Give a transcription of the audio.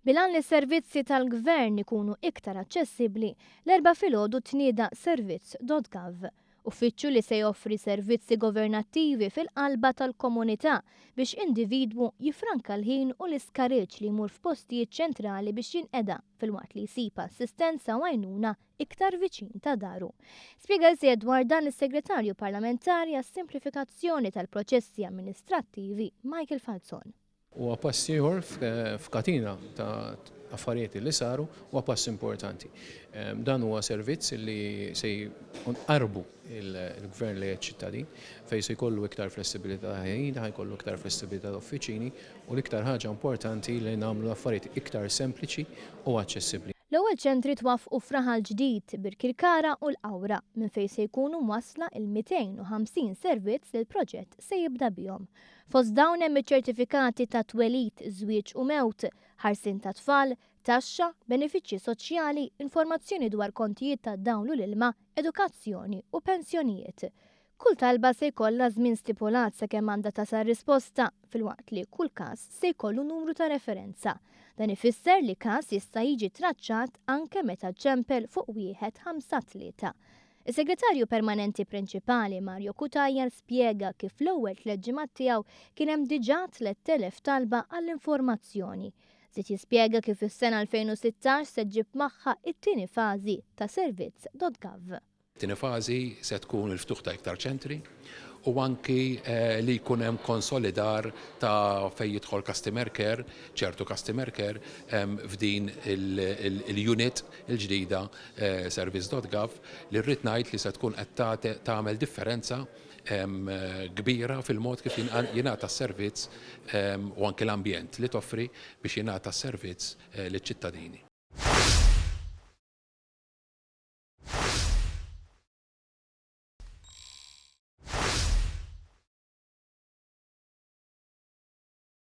Bil-għan li s-servizzi tal-Gvern ikunu iktar aċċessibbli, l-Erbgħa filgħodu tnieda Servizz.gov, uffiċċju li se joffri servizzi governattivi fil-qalba tal-komunità biex individwu jiffranka l-ħin u l-iskariġġ li jmur f'postijiet ċentrali biex jinqeda filwaqt li jsib assistenza u għajnuna iktar viċin ta' daru. Spjega iżjed dwar dan is-Segretarju Parlamentari għas-Simplifikazzjoni tal-Proċessi Amministrattivi Michael Falzon. Huwa pass ieħor f'katina ta' affarijiet li saru, huwa pass importanti. Dan huwa servizz li se nqarrbu l-Gvern lejn iċ-ċittadin, fejn se jkollu iktar flessibilità ta' ħin, ħa jkollu iktar flessibilità ta' uffiċini u l-iktar ħaġa importanti li nagħmlu l-affarijiet iktar sempliċi u aċċessibbli. L-ewwel ċentri twaffqu f'Raħal Ġdid, Birkirkara u l-Qawra, minn fejn se jkunu mwassla il-250 servizz li l-proġett se jibda bihom. Fost dawn hemm iċ-ċertifikati ta' twelid, żwieġ u mewt, ħarsien ta' tfal, taxxa, benefiċċji soċjali, informazzjoni dwar kontijiet tad-dawl u l-ilma, edukazzjoni u pensjonijiet. Kull talba se jkollha żmien stipulat sakemm għandha tasal risposta, filwaqt li kull każ se jkollu numru ta' referenza. Dan ifisser li każ jista' jiġi traċċat anke meta ċempel fuq 153. Is-Segretarju Permanenti Prinċipali Mario Cutajar spjega kif fl-ewwel tlett ġimgħat tiegħu kien hemm diġà 3,000 talba għall-informazzjoni. Żied jispjega kif is-sena 2016 se ġġib magħha t-tieni fażi ta' servizz.gov. It-tieni fażi se tkun il-ftuħ ta' iktar ċentri u anki li jkun hemm konsolidar ta' fejn jidħol customer care, ċertu customer care f'din il-unit il-ġdida service.gov li rrid ngħid li se tkun qed tagħmel differenza kbira fil-mod kif jingħata s-servizz u anki l-ambjent li toffri biex jingħata s-servizz liċ-ċittadini.